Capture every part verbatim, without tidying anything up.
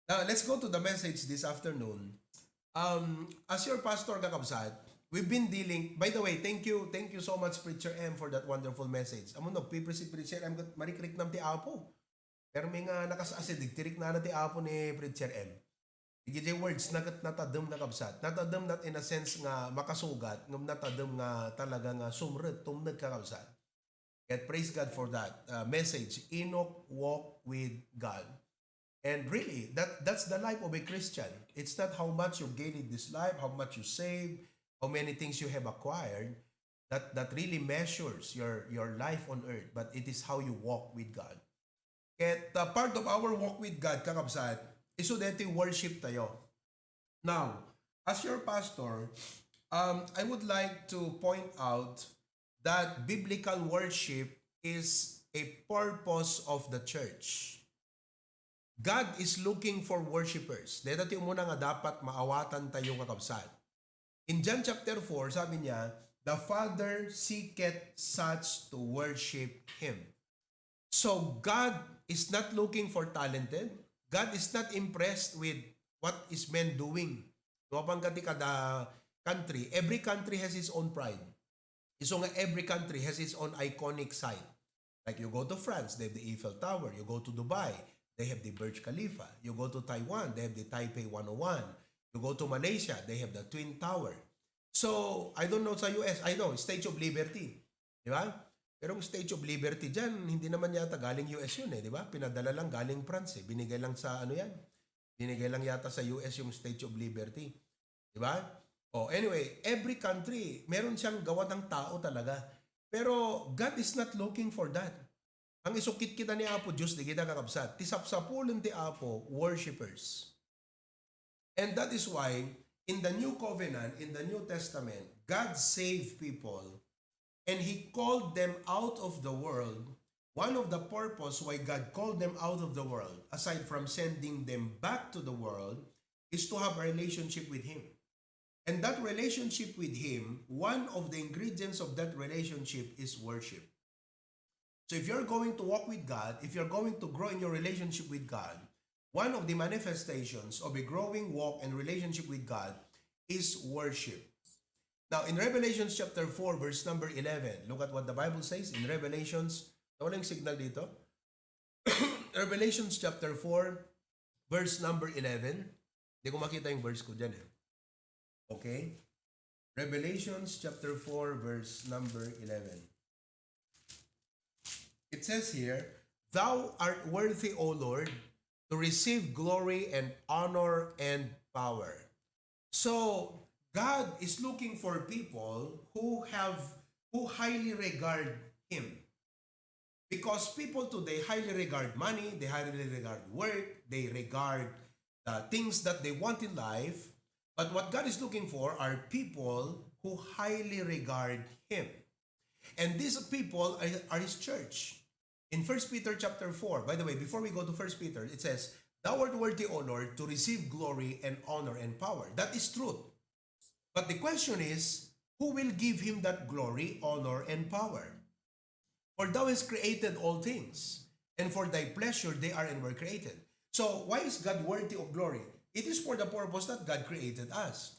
Now, let's go to the message this afternoon. Um, as your pastor, kakabsat, we've been dealing, by the way, thank you, thank you so much, Preacher M, for that wonderful message. Amo no, piprisi Preacher M, ket marikriknam ti Apo. Pero may nga nakas-asid, tiriknana ti Apo ni Preacher M. Idiay words na ket natadem, kakabsat. Natadem not in a sense nga makasugat, ngem natadem nga talaga nga sumrek, tumneg, kakabsat. Yet praise God for that uh, message. Enoch walked with God. And really, that that's the life of a Christian. It's not how much you gain in this life, how much you save, how many things you have acquired, that, that really measures your, your life on earth, but it is how you walk with God. Ket uh, part of our walk with God, kakabsat, isu deti worship tayo. Now, as your pastor, um, I would like to point out that biblical worship is a purpose of the church. God is looking for worshipers. Deta ti umuna nga dapat maawatan tayo, kakabsat. In John chapter four, sabi niya, "The Father seeketh such to worship Him." So God is not looking for talented. God is not impressed with what is men doing. Mapanka ti kada country. Every country has its own pride. Isu nga every country has its own iconic site. Like you go to France, they have the Eiffel Tower. You go to Dubai, they have the Burj Khalifa. You go to Taiwan, they have the Taipei one oh one. You go to Malaysia, they have the Twin Tower. So, I don't know sa U S, I know, Statue of Liberty. Di ba? Pero ang Statue of Liberty dyan, hindi naman yata galing U S yun eh, di ba? Pinadala lang galing France eh. Binigay lang sa ano yan. Binigay lang yata sa U S yung Statue of Liberty. Di ba? Oh, anyway, every country, meron siyang gawa ng tao talaga. Pero God is not looking for that. Ang isukit kita ni Apo Diyos, di kita kakabsat. Ti sapsapulen ti Apo, worshipers. And that is why, in the New Covenant, in the New Testament, God saved people and He called them out of the world. One of the purpose why God called them out of the world, aside from sending them back to the world, is to have a relationship with Him. And that relationship with Him, one of the ingredients of that relationship is worship. So if you're going to walk with God, if you're going to grow in your relationship with God, one of the manifestations of a growing walk and relationship with God is worship. Now, in Revelation chapter four, verse number eleven, look at what the Bible says in Revelations. Nawala yung signal dito. Revelation chapter four, verse number eleven. Hindi ko makita yung verse ko dyan eh. Okay? Revelation chapter four, verse number eleven. It says here, "Thou art worthy, O Lord, to receive glory and honor and power." So, God is looking for people who have, who highly regard Him. Because people today highly regard money, they highly regard work, they regard the things that they want in life. But what God is looking for are people who highly regard Him. And these people are, are His church. In First Peter chapter four, by the way, before we go to First Peter, it says, "Thou art worthy, O Lord, to receive glory and honor and power." That is truth. But the question is, who will give Him that glory, honor, and power? "For thou hast created all things, and for thy pleasure they are and were created." So, why is God worthy of glory? It is for the purpose that God created us.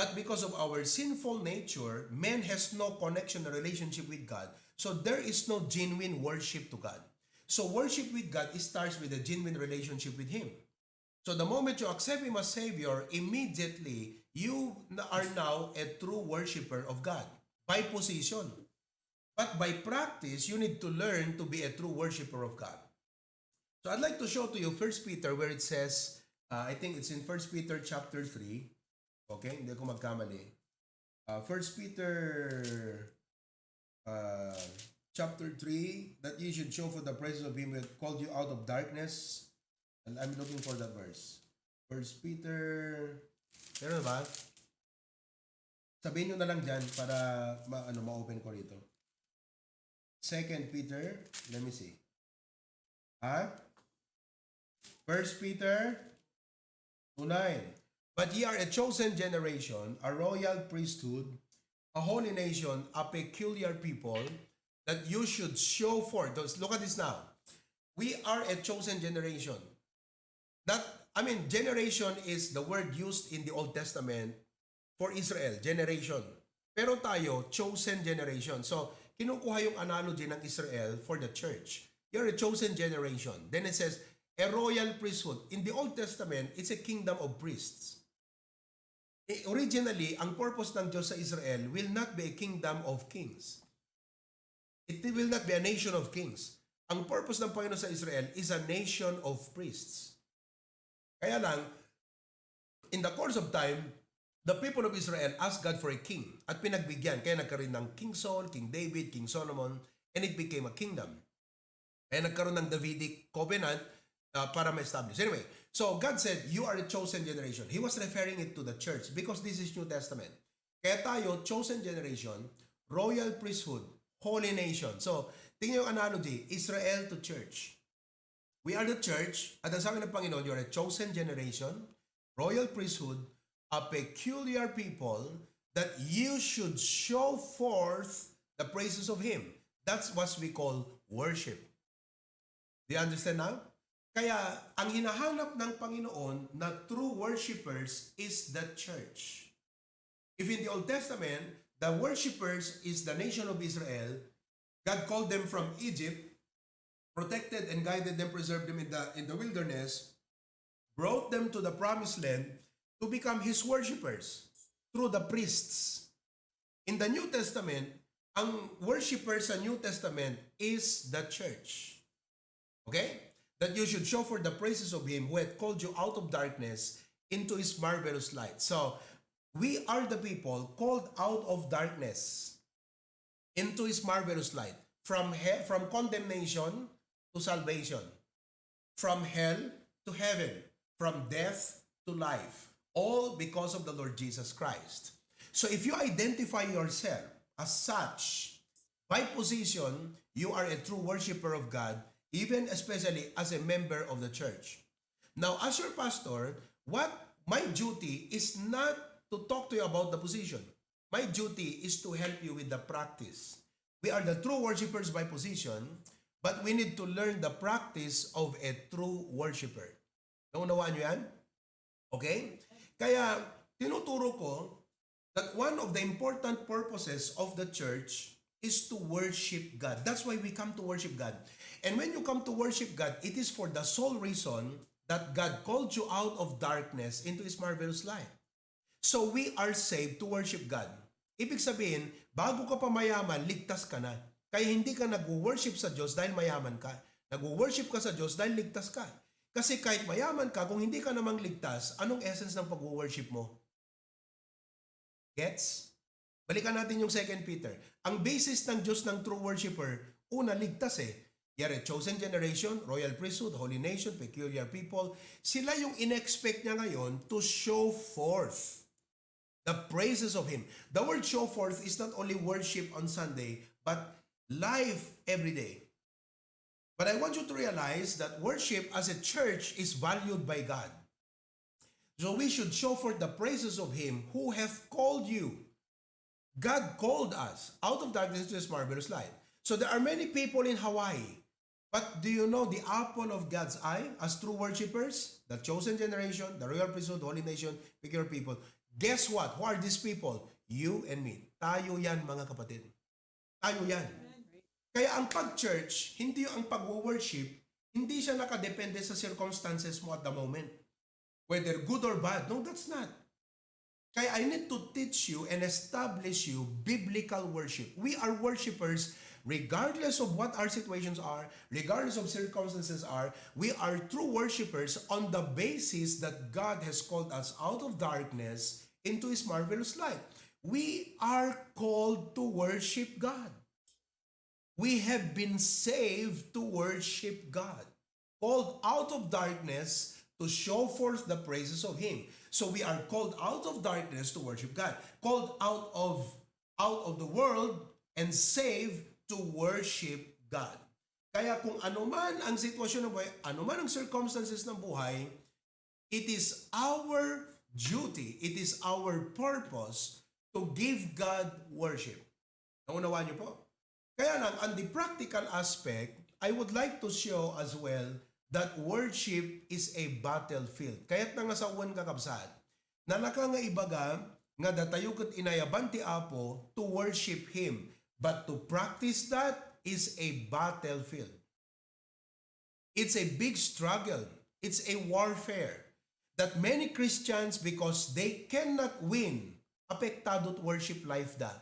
But because of our sinful nature, man has no connection or relationship with God. So, there is no genuine worship to God. So, worship with God starts with a genuine relationship with Him. So, the moment you accept Him as Savior, immediately, you n-, are now a true worshiper of God by position. But by practice, you need to learn to be a true worshiper of God. So, I'd like to show to you First Peter, where it says, uh, I think it's in First Peter chapter three. Okay, hindi ako magkamali. Uh, First Peter, uh, chapter three, "That ye should show for the presence of Him that called you out of darkness." And I'm looking for that verse. First Peter. Meron ba? Sabihin nyo na lang dyan para ma-, ano, ma-open ko rito. Second Peter, let me see. Ha? First Peter two nine. "But ye are a chosen generation, a royal priesthood, a holy nation, a peculiar people, that you should show forth." Those, look at this now. We are a chosen generation. Not I mean, generation is the word used in the Old Testament for Israel, generation. Pero tayo, chosen generation. So, kinukuha yung analogy ng Israel for the church. You're a chosen generation. Then it says, a royal priesthood. In the Old Testament, it's a kingdom of priests. Eh, originally, ang purpose ng Diyos sa Israel will not be a kingdom of kings. It will not be a nation of kings. Ang purpose ng Panginoon sa Israel is a nation of priests. Kaya lang, in the course of time, the people of Israel asked God for a king at pinagbigyan. Kaya nagkaroon ng King Saul, King David, King Solomon, and it became a kingdom. Kaya nagkaroon ng Davidic covenant uh, para ma-establish. Anyway, so God said, "You are a chosen generation." He was referring it to the church because this is New Testament. Kaya tayo, chosen generation, royal priesthood, holy nation. So, tingnan yung analogy, Israel to church. We are the church, at ang sabi ng Panginoon, "You're a chosen generation, royal priesthood, a peculiar people, that you should show forth the praises of Him." That's what we call worship. Do you understand now? Kaya ang hinahanap ng Panginoon na true worshipers is the church. If in the Old Testament, the worshipers is the nation of Israel, God called them from Egypt, protected and guided them, preserved them in the, in the wilderness, brought them to the promised land to become His worshipers through the priests. In the New Testament, ang worshipper sa New Testament is the church. Okay? "That you should show forth the praises of Him who hath called you out of darkness into His marvelous light." So, we are the people called out of darkness into His marvelous light. From he- from condemnation to salvation. From hell to heaven. From death to life. All because of the Lord Jesus Christ. So if you identify yourself as such, by position, you are a true worshiper of God, even especially as a member of the church. Now, as your pastor, what my duty is not to talk to you about the position. My duty is to help you with the practice. We are the true worshipers by position, but we need to learn the practice of a true worshiper. Naunawaan niyo yan? Okay? Kaya tinuturo ko that one of the important purposes of the church is to worship God. That's why we come to worship God. And when you come to worship God, it is for the sole reason that God called you out of darkness into His marvelous light. So we are saved to worship God. Ibig sabihin, bago ka pa mayaman, ligtas ka na. Kaya hindi ka nagwo-worship sa Diyos dahil mayaman ka. Nagwo-worship ka sa Diyos dahil ligtas ka. Kasi kahit mayaman ka, kung hindi ka namang ligtas, anong essence ng pagwo-worship mo? Gets? Balikan natin yung Second Peter. Ang basis ng Diyos ng true worshiper, una, ligtas eh. You're a chosen generation, royal priesthood, holy nation, peculiar people. Sila yung in-expect niya ngayon to show forth the praises of Him. The word show forth is not only worship on Sunday, but life every day. But I want you to realize that worship as a church is valued by God. So we should show forth the praises of Him who hath called you. God called us out of darkness to His marvelous light. So there are many people in Hawaii. But do you know the apple of God's eye as true worshippers? The chosen generation, the royal priesthood, holy nation, peculiar people. Guess what? Who are these people? You and me. Tayo yan, mga kapatid. Tayo yan. Kaya ang pag-church, hindi yung ang pag-worship, hindi siya nakadepende sa circumstances mo at the moment. Whether good or bad. No, that's not. Kaya I need to teach you and establish you biblical worship. We are worshipers regardless of what our situations are, regardless of circumstances are. We are true worshipers on the basis that God has called us out of darkness into His marvelous light. We are called to worship God. We have been saved to worship God. Called out of darkness to show forth the praises of Him. So we are called out of darkness to worship God. Called out of out of the world and saved to worship God. Kaya kung anuman ang sitwasyon ng buhay, anuman ang circumstances ng buhay, it is our duty, it is our purpose to give God worship. Naunawaan niyo po? Kaya lang, on the practical aspect, I would like to show as well that worship is a battlefield. Kayatna nga sawen, kakabsat. Nalaka nga ibaga nga datayo ket inayaban ti Apo to worship Him, but to practice that is a battlefield. It's a big struggle. It's a warfare that many Christians, because they cannot win, apektado ti worship life da.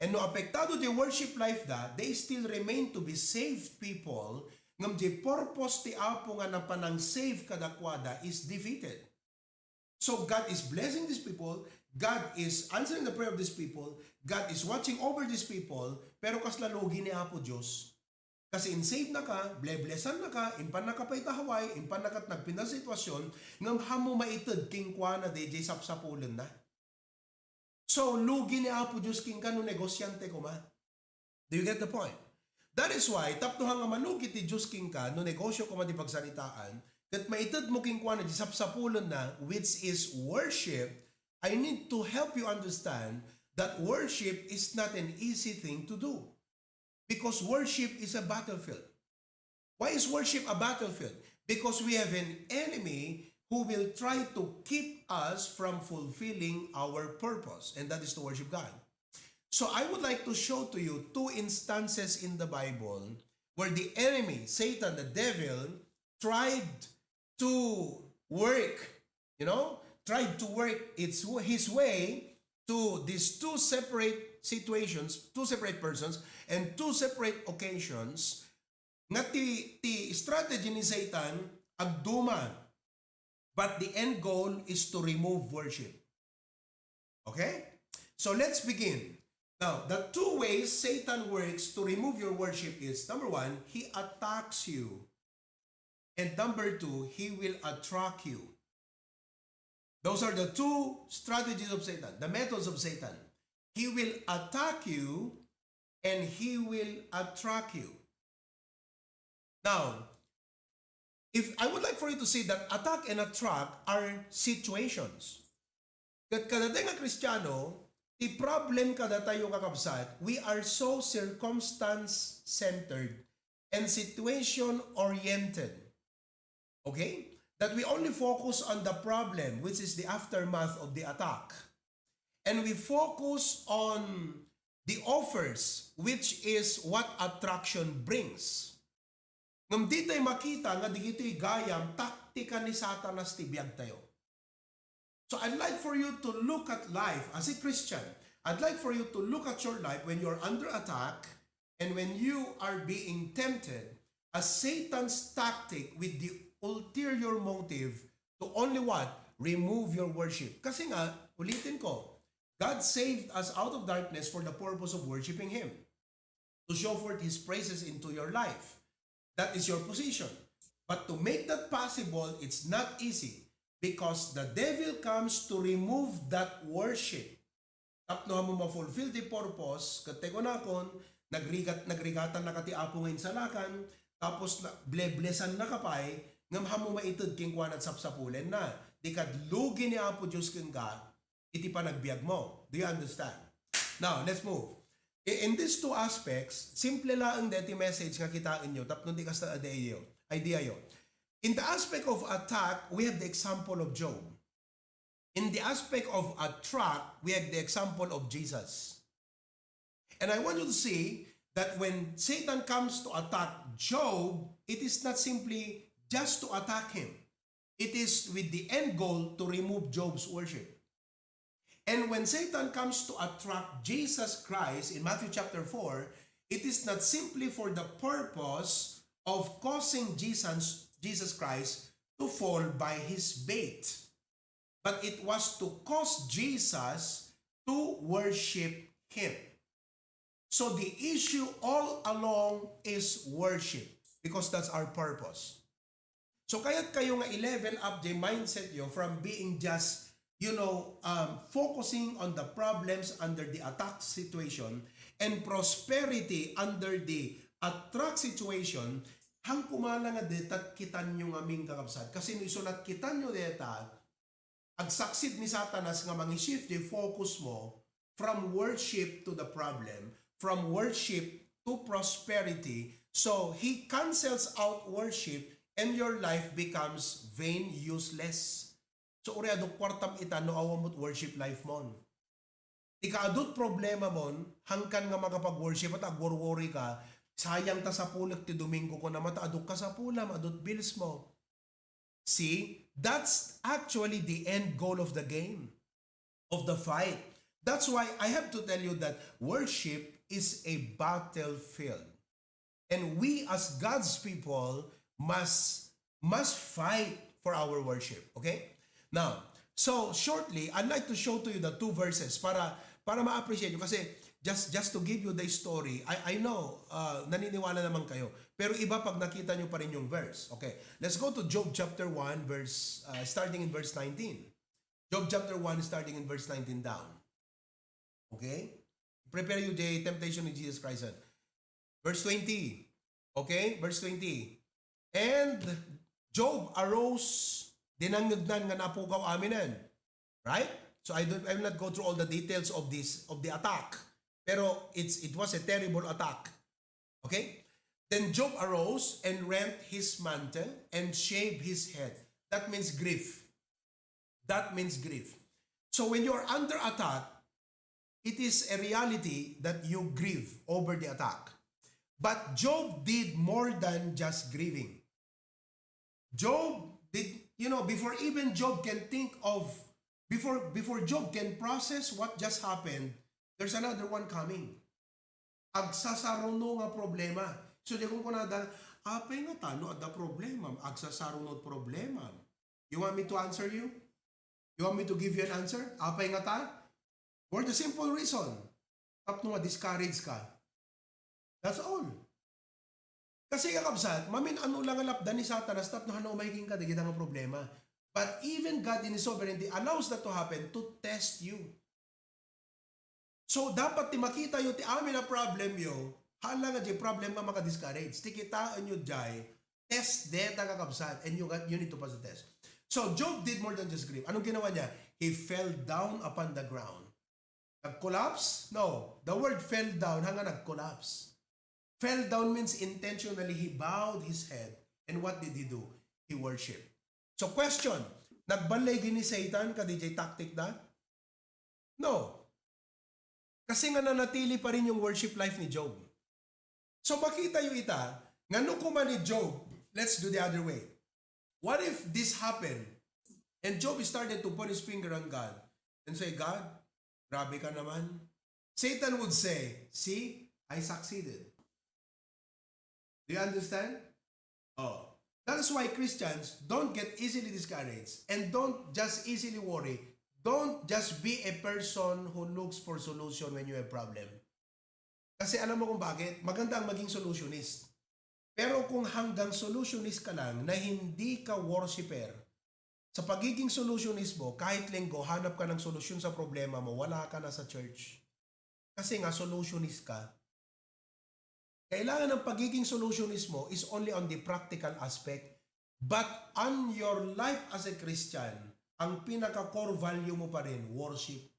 And no apektado ti worship life da, they still remain to be saved people, ngem ti purpose ti Apo nga napanang-save kadakuada is defeated. So God is blessing these people, God is answering the prayer of these people, God is watching over these people, pero kasla lugi ni Apo Dios. Kasi in-save na ka, bleblessan na ka, impan na ka pay ta Hawaii, impan na kat nagpintas sitwasyon, ngem hammo maited kenkuana dayjay sapsapulenna. So, lugi ni Apo Dios kenka no negosyante koma. Do you get the point? That is why, tapno nga malugi ti Dios kenka no negosyo koma ti pagsaritaan, ket maited mo kenkuana ti sapsapulenna, which is worship, I need to help you understand that worship is not an easy thing to do. Because worship is a battlefield. Why is worship a battlefield? Because we have an enemy who will try to keep us from fulfilling our purpose, and that is to worship God. So I would like to show to you two instances in the Bible where the enemy, Satan, the devil, tried to work, you know, tried to work its, his way to these two separate situations, two separate persons, and two separate occasions, nga ti, ti strategy ni Satan agduma. But the end goal is to remove worship. Okay? So let's begin. Now, the two ways Satan works to remove your worship is, number one, he attacks you. And number two, he will attract you. Those are the two strategies of Satan, the methods of Satan. He will attack you and he will attract you. Now, if I would like for you to see that attack and attract are situations. Ket kadatayo nga Kristiano, ti problem kadatayo, kakabsat, we are so circumstance-centered and situation-oriented. Okay? That we only focus on the problem, which is the aftermath of the attack. And we focus on the offers, which is what attraction brings. Ngem di tayo makita nga digitoy gayam taktika ni Satanas ti biagtayo. So I'd like for you to look at life as a Christian. I'd like for you to look at your life when you're under attack and when you are being tempted as Satan's tactic with the ulterior motive to only what? Remove your worship. Kasi nga, ulitin ko, God saved us out of darkness for the purpose of worshiping Him, to show forth His praises into your life. That is your position. But to make that possible, it's not easy because the devil comes to remove that worship. Tapno mo ma-fulfill the purpose, ket ti kunakon, nagrigat, nagrigatan na ka ti Apo nga insalakan, tapos na, bleblessan na ka pay, ngem hammo maited kenkuana sapsapulenna. Di kad lugi ni Apo Dios kenka, iti panagbiag mo. Do you understand? Now, let's move. I-, in these two aspects, simple laeng deti message nga kitaenyo, tapno di kasta idea yo. Idea yo. In the aspect of attack, we have the example of Job. In the aspect of attract, we have the example of Jesus. And I want you to see that when Satan comes to attack Job, it is not simply just to attack him. It is with the end goal to remove Job's worship. And when Satan comes to attract Jesus Christ in Matthew chapter four, it is not simply for the purpose of causing Jesus, Jesus Christ to fall by his bait, but it was to cause Jesus to worship him. So the issue all along is worship, because that's our purpose. So kayat kayo nga i-level up the mindset yo from being just, you know, um, focusing on the problems under the attack situation and prosperity under the attract situation, hang kumana nga deta kitanyo ngamin, kakabsat. Kasi no isunat kitanyo deta, agsaksid ni Satanas nga mangi-shift the focus mo from worship to the problem, from worship to prosperity. So, he cancels out worship and your life becomes vain, useless. So, uray adu kwartam ita no awan met worship life mon. Ika adut problema mon, hangkan nga makapag-worship at agworworry ka, sayang ta sapulek ti Domingo ko naman, ta aduk kasapulam, adut bills mo. See, that's actually the end goal of the game, of the fight. That's why I have to tell you that worship is a battlefield. And we as God's people must must fight for our worship. Okay? Now, so shortly, I'd like to show to you the two verses para para ma-appreciate you kasi just just to give you the story, I I know uh, naniniwala naman kayo. Pero iba pag nakita nyo pa rin yung verse. Okay. Let's go to Job chapter one verse uh, starting in verse nineteen. Job chapter one starting in verse nineteen down. Okay? Prepare you the temptation of Jesus Christ. Verse twenty. Okay? Verse twenty. And Job arose, dinangngegnan nga napukaw aminen. Right? So I don't I will not go through all the details of this of the attack. Pero it's it was a terrible attack. Okay? Then Job arose and rent his mantle and shaved his head. That means grief. That means grief. So when you are under attack, it is a reality that you grieve over the attack. But Job did more than just grieving. Job did, you know, before even Job can think of, before before Job can process what just happened, there's another one coming. Agsasaruno nga problema. So, di kong kunada, apay nga tano adda problema, agsasaruno problema. You want me to answer you? You want me to give you an answer? Apay nga ta? For the simple reason, tapno nga discourage ka. That's all. Kasi kakabsat, mamin ano lang nga lapdan ni Satanas tapno hano umay kenka dagita nga problema. But even God in His sovereignty allows that to happen to test you. So, dapat ti makita yo ti amin a problem yo, hala nga di problem nga maka-discourage. Ti kitaen yo jay, test deta kakabsat, and you, got, you need to pass the test. So, Job did more than just grieve. Anong ginawa niya? He fell down upon the ground. Nag-collapse? No. The word fell down, hanga nag-collapse. Fell down means intentionally he bowed his head. And what did he do? He worshiped. So question, nagballay gini Satan kadi jay tactic da? No. Kasi nga nanatili pa rin yung worship life ni Job. So makita yo ita, nga no kuma ni Job, let's do the other way. What if this happened and Job started to point his finger on God and say, God, grabe ka naman. Satan would say, see, I succeeded. Do you understand? Oh. That is why Christians don't get easily discouraged and don't just easily worry. Don't just be a person who looks for solution when you have problem. Kasi alam mo kung bakit? Maganda ang maging solutionist. Pero kung hanggang solutionist ka lang na hindi ka worshiper, sa pagiging solutionist mo, kahit linggo, hanap ka ng solusyon sa problema mo, wala ka na sa church. Kasi nga, solutionist ka. Kailangan ng pagiging solutionist mo is only on the practical aspect. But on your life as a Christian, ang pinaka-core value mo pa rin, worship.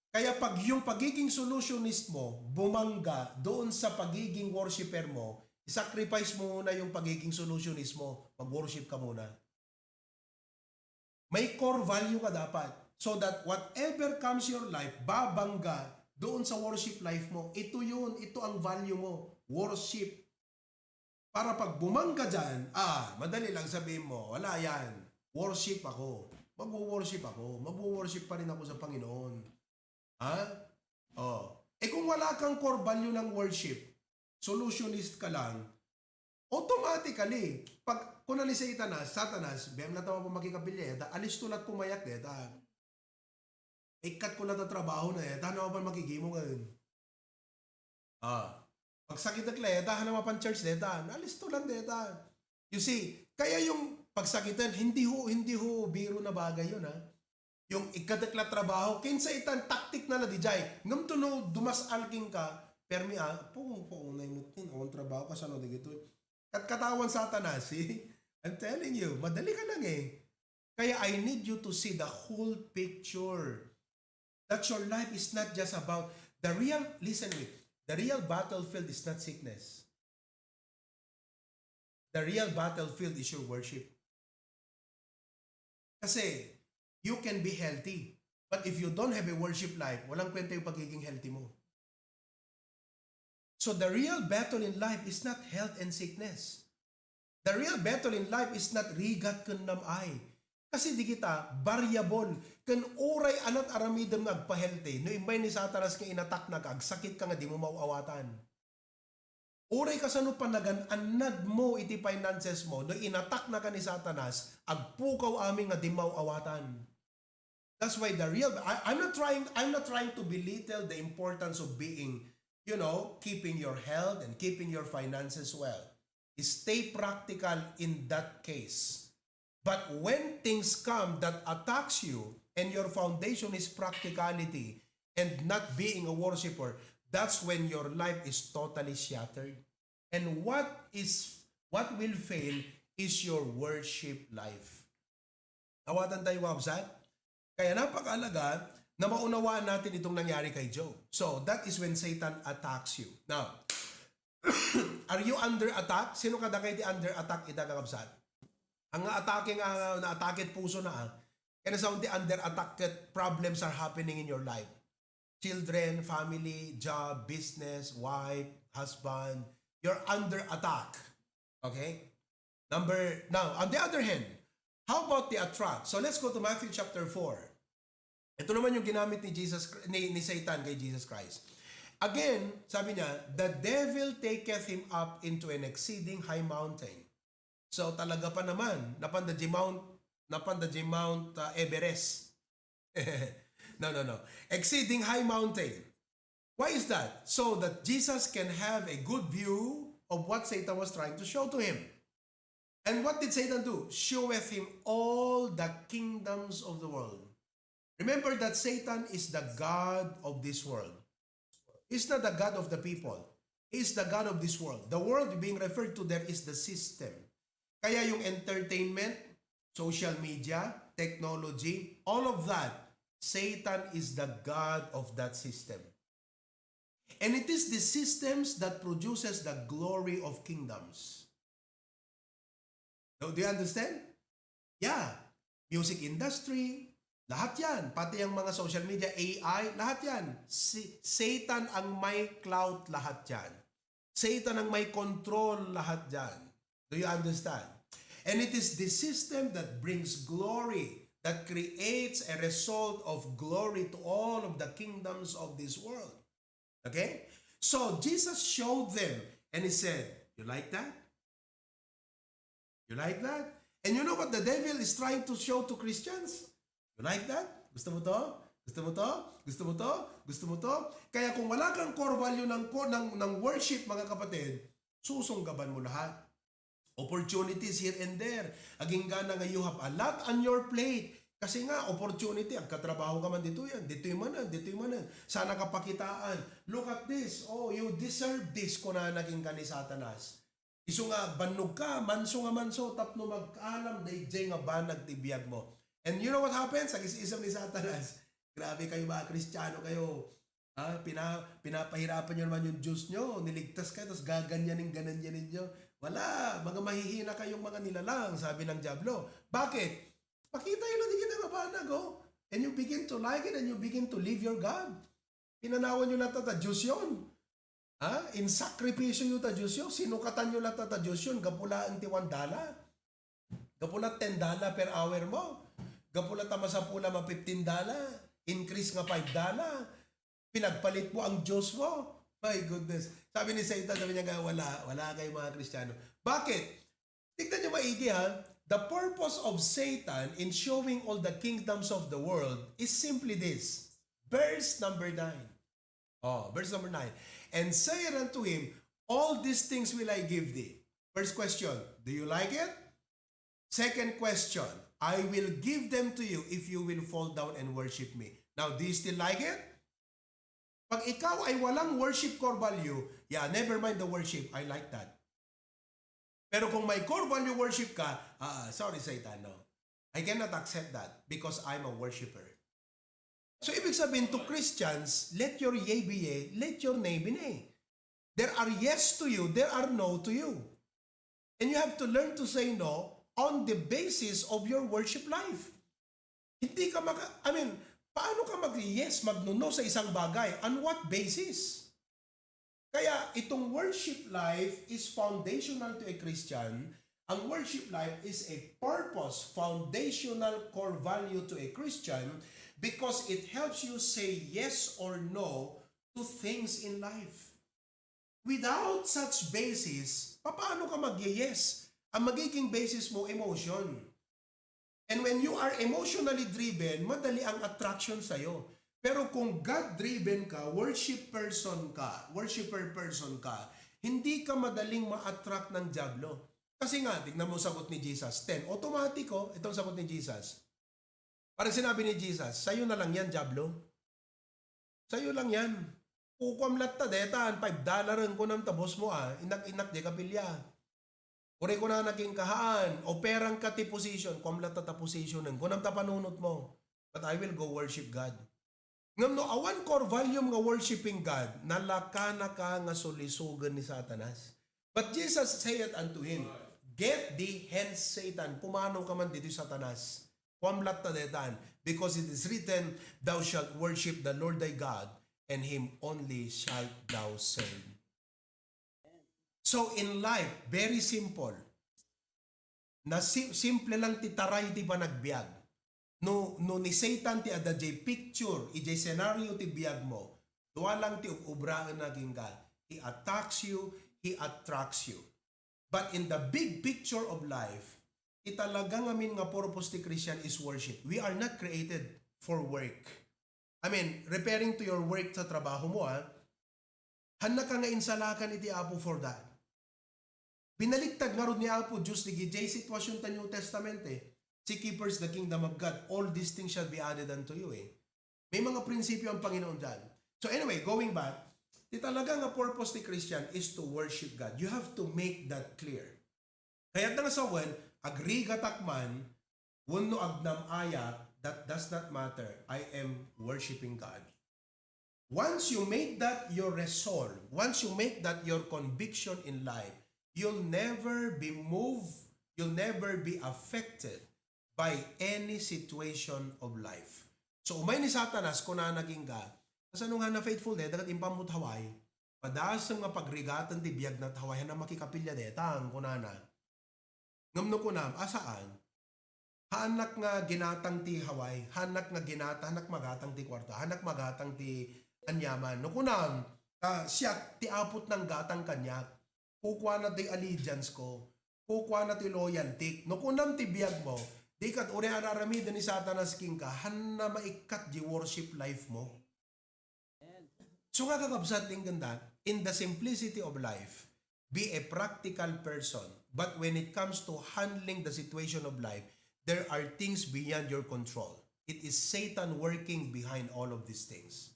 Kaya pag yung pagiging solutionist mo, bumangga doon sa pagiging worshiper mo, sacrifice mo muna yung pagiging solutionist mo, mag-worship ka muna. May core value ka dapat. So that whatever comes your life, babangga doon sa worship life mo. Ito yun, ito ang value mo. Worship. Para pag bumangga dyan, ah, madali lang sabihin mo, wala yan. Worship ako. Magwo-worship ako. Magwo-worship pa rin ako sa Panginoon. Ha? Oh. Eh kung wala kang core value ng worship, solutionist ka lang, automatically, pag kuna ni Satanas, Satanas, bem na tama pa makikapilya, ta alisto lat pumayak deta. Ikkat ko na ta trabaho na eh, tano pa makigimo ngayon. Ah, pagsakitek la eta, hana mapan church deta, nalisto lang deta. You see, kaya yung pagsakitan, hindi ho, hindi ho biro na bagay yun ha. Yung ikkatek la trabaho, kinsa itan tactic na la dijay. Ngem to no dumas alking ka, permi ah, pung, pung, na imutin, awan trabaho ka, sano digito. Katkatawan Satanas, see? I'm telling you, madali ka lang eh. Kaya I need you to see the whole picture. That your life is not just about the real, listen with, the real battlefield is not sickness. The real battlefield is your worship. Kasi, you can be healthy. But if you don't have a worship life, walang kwenta yung pagiging healthy mo. So the real battle in life is not health and sickness. The real battle in life is not rigat ken nam-ay. Kasi di kita, variable, ken uray anat aramidem nga agpa-healthy, no immay ni Satanas nga inatak na ka, agsakit ka nga di mo maawatan. Uray kasano panagan-annad mo iti finances mo, no inatak na ka ni Satanas, agpukaw amin nga di maawatan. That's why the real, I, I'm not trying, I'm not trying to belittle the importance of being, you know, keeping your health and keeping your finances well. Stay practical in that case. But when things come that attacks you and your foundation is practicality and not being a worshiper, that's when your life is totally shattered. And what is, what will fail is your worship life. Awatan tayo, mga kabsat. Kaya napakahalaga na maunawaan natin itong nangyari kay Job. So, that is when Satan attacks you. Now, are you under attack? Sino kadagiti under attack ita, kakabsat? Ang atake nga, naatake ti puso na, ah. Kaya sa ti under attack ket problems are happening in your life. Children, family, job, business, wife, husband, you're under attack. Okay? Number, now, on the other hand, how about the attract? So let's go to Matthew chapter four. Ito naman yung ginamit ni Jesus, ni, ni Satan kay Jesus Christ. Again, sabi niya, "The devil taketh him up into an exceeding high mountain." So talaga pa naman, napanda di Mount, napanda di Mount, uh, Everest. No, no, no. Exceeding high mountain. Why is that? So that Jesus can have a good view of what Satan was trying to show to him. And what did Satan do? "Showeth him all the kingdoms of the world." Remember that Satan is the god of this world. He's not the god of the people. He is the god of this world. The world being referred to there is the system. Kaya yung entertainment, social media, technology, all of that, Satan is the god of that system. And it is the systems that produces the glory of kingdoms. Do, do you understand? Yeah. Music industry, lahat yan. Pati ang mga social media, A I, lahat yan. Si Satan ang may clout lahat yan. Satan ang may control lahat yan. Do you understand? And it is the system that brings glory, that creates a result of glory to all of the kingdoms of this world. Okay? So, Jesus showed them and he said, "You like that? You like that?" And you know what the devil is trying to show to Christians? "You like that? Gusto mo to? Gusto mo to? Gusto mo to? Gusto mo to?" Kaya kung wala kang core value ng, ng, ng worship, mga kapatid, susunggaban mo lahat. Opportunities here and there. Agingga na nga you have a lot on your plate. Kasi nga, opportunity, agkatrabaho ka man dito yan, ditoy manen, ditoy manen. Sana kapakitaan. "Look at this. Oh, you deserve this," kunana kenka ni Satanas. Isu nga, bannog ka, manso nga manso, tapno magkaalam, dayjay nga banag ti biag mo. And you know what happens? Agis-isem ni Satanas. Grabe kayo, mga Kristiyano kayo. Ha? Pina-, pinapahirapan nyo naman yung Diyos nyo. Niligtas kayo, tapos gaganyanin, gananyanin nyo. Wala. Mga mahihina kayong mga nilalang, sabi ng Diablo. Bakit? Pakita yun na di kita mabanag, oh. And you begin to like it and you begin to live your God. Pinanawan nyo na ta, ta Diyos yun. Ha? In sakripisyo yu ta Diyos yun. Sinukatan nyo na ta, ta Diyos yun. Gapulaen ti one dollar. Gapula ten dollar per hour mo. Gapula ta masapula ma fifteen dollar. Increase nga five dollar. Pinagpalit mo ang Diyos mo. My goodness. Sabi ni Satan, sabi niya nga, "Wala, wala kayo mga Kristiyano." Bakit? Tignan niyo maigi, ha. The purpose of Satan in showing all the kingdoms of the world is simply this. Verse number nine. Oh, verse number nine. "And said unto him, All these things will I give thee." First question, do you like it? Second question, "I will give them to you if you will fall down and worship me." Now, do you still like it? Pag ikaw ay walang worship core value, yeah, never mind the worship, I like that. Pero kung may core value worship ka, ah, sorry, Satan, no. I cannot accept that because I'm a worshiper. So, ibig sabihin, to Christians, let your yea be yea, let your nay be nay. There are yes to you, there are no to you. And you have to learn to say no on the basis of your worship life. Hindi ka maka-, I mean, paano ka mag-yes, mag-no sa isang bagay? On what basis? Kaya itong worship life is foundational to a Christian. Ang worship life is a purpose, foundational core value to a Christian because it helps you say yes or no to things in life. Without such basis, paano ka mag-yes? Ang magiging basis mo, emotion. And when you are emotionally driven, madali ang attraction sa'yo. Pero kung God-driven ka, worship person ka, worshipper person ka, hindi ka madaling ma-attract ng Diablo. Kasi nga, tignan mo sagot ni Jesus, ten. Automatic, oh, itong sagot ni Jesus. Parang sinabi ni Jesus, "Sa'yo na lang yan, Diablo. Sa'yo lang yan. Kukuam latta detan, five dollar ang kunam ta boss mo, ah. Inak-inak di kapilya. Uray kunana king kahaan, operang ka ti position, kuam latta ta position, ang kunam ta panunot mo. But I will go worship God." Ngem no awan core value nga worshiping God, nalakanaka nga sulisogen ni Satanas. But Jesus saith unto him, "Get thee hence, Satan." Pumanaw ka man ditoy Satanas. Kuam latta detan, because it is written, "Thou shalt worship the Lord thy God, and him only shalt thou serve." So in life, very simple. Na si-, simple lang ti taray ti panagbiag. No, no ni Satan ti adda jay picture, ijay scenario ti biag mo, dua lang ti ug-ubraenna kenka. He attacks you, he attracts you. But in the big picture of life, ti talaga ngamin nga purpose ti Christian is worship. We are not created for work. I mean, referring to your work sa trabaho mo, ah. Hannaka nga insalakan iti Apo for that. Binaliktad ngarud ni Apo Dios dagiti sitwasyon ta New Testament, eh. "Seek ye first the kingdom of God, all these things shall be added unto you," eh. May mga prinsipyo ang Panginoon diyan. So anyway, going back, ti talaga nga purpose ti Christian is to worship God. You have to make that clear. Kayatna nga sawen, agrigatak man, wenno agnam-ayak, that does not matter. I am worshiping God. Once you make that your resolve, once you make that your conviction in life, you'll never be moved, you'll never be affected by any situation of life. So, umay ni Satanas, kunana kenka, "Kasano nga na faithful dayta ket impammot Hawaii? Padasem nga pagrigaten ti biagna ta Hawaii, haanna makikapilya dayta," kunana. Ngem no kunam, a saan? Haanak nga ginatang ti Hawaii, haanak nga ginata-, haanak magatang ti kuarta, haanak magatang ti aniaman. No kunam, ah, siak, ti Apo ti nanggatang kaniak. Kukuana ti allegiance ko. Kukuana ti loyalty. No kunam ti biag mo, dika uray ar-aramiden ni Satanas kenka, haanna maikkat di worship life mo. So nga, kakabsat, tingnan that, in the simplicity of life, be a practical person. But when it comes to handling the situation of life, there are things beyond your control. It is Satan working behind all of these things.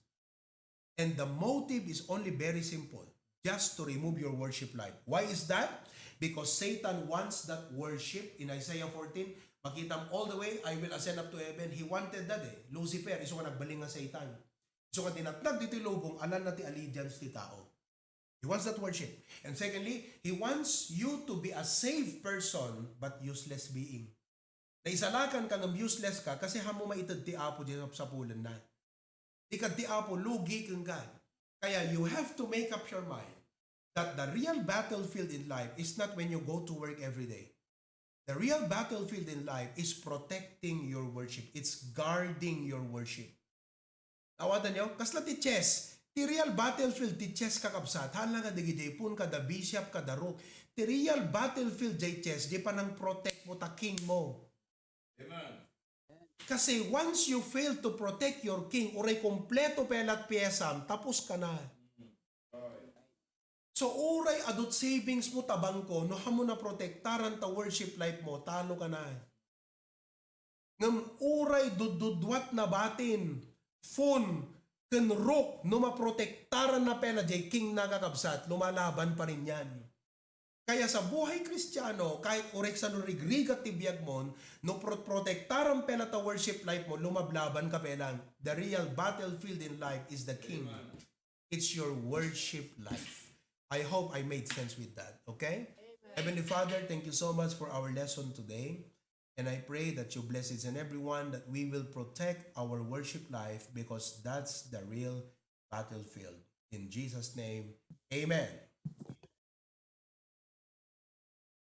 And the motive is only very simple, just to remove your worship life. Why is that? Because Satan wants that worship. In Isaiah fourteen, makita mo all the way, "I will ascend up to heaven." He wanted that, eh. Lucifer, isu nga nagbalin nga Satan. Isu nga dinatnag ditoy lubong, alanna ti allegiance ti tao. He wants that worship. And secondly, he wants you to be a saved person but useless being. Naisalakan ka ngem useless ka kasi haanmo maited ti Apo diay sapsapulenna. Dika ti Apo, lugi kenka. Kaya you have to make up your mind that the real battlefield in life is not when you go to work every day. The real battlefield in life is protecting your worship. It's guarding your worship. Awatanyo, kasla ti chess. Ti real battlefield ti chess, kakabsat, haan la nga dagiti pawn kada bishop, kada rook. Ti real battlefield jay chess, jay panang-protect mo ta king mo. Amen. Kasi once you fail to protect your king, uray kompleto pay lat piesam, tapos ka na. So, uray adut savings mo ta bangko, no haanmo na protektaran ta worship life mo, talo ka na. Ngem uray dudduduat na batin, phone, ken rook, no maprotektaran na pay la jay king na, kakabsat, lumalaban pa rin yan. Kaya sa buhay Kristiano, kahit uray kasano rigrigat ti biag mo, no pro-, protektaran pay la ta worship life mo, lumablaban ka pay lang. The real battlefield in life is the king. Amen. It's your worship life. I hope I made sense with that, okay? Heavenly Father, thank you so much for our lesson today. And I pray that you bless each and everyone, that we will protect our worship life, because that's the real battlefield. In Jesus' name, amen.